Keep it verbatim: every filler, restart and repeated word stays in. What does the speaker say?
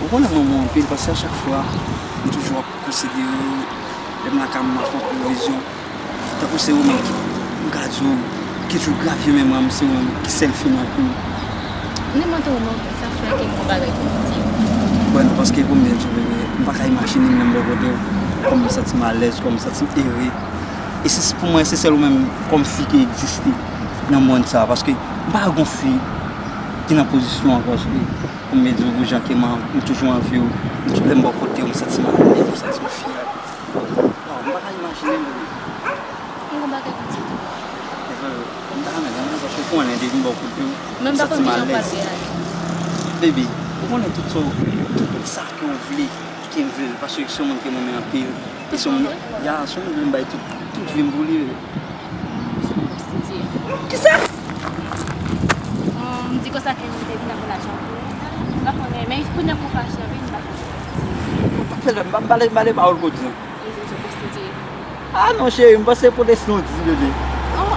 Ou konnen m renmen w anpil, paske a chak fwa, m toujou ap konsidere w, lè m lakay mwen, m ap fè anpil vizyon. Tankou se ou menm ki, m ka di w, ki toujou grave memwa m, se ou menm ki sèl fi nan vi m. Ni mwen tou, non, sa fè ke m gon bagay pou m di. Bon, paske pou m byen di w, bebe, m pa ka imajine m lè m bò kote w, kòman m santi m alèz, kòman m santi m ere. E se, pou mwen, se sèl ou menm kòm fi ki egziste nan mond sa, paske m pa gon fi ki nan pozisyon an, paske pou m byen di w, pou jan ke m, m toujou anvi w, m tou lè m bò kote w, m santi m alèz, m santi m fyè. Waw, m pa ka imajine m, bebe. M gon bagay pou m di tou. Bebe, m ta renmen tande, paske ou konnen depi m bò kote w, m santi m alèz. Bebe, ou konnen tout sa, tout sa ke w vle, ke m vle l, paske se yon moun ke m renmen anpil. E se yon moun, ya, se yon moun ke m bay tout, tout vi m pou li, bebe. Kisa? M di konsa ke m te vin avè lajan pou ou. M pa konnen, men kounye a pou fache anpil, m pa konnen. Pa fè lè, m pa, m pale, m pale pawòl kout, non. M di m se pwostitiye. Ah non, cheri, m panse pwostitiye, bebe. Oh.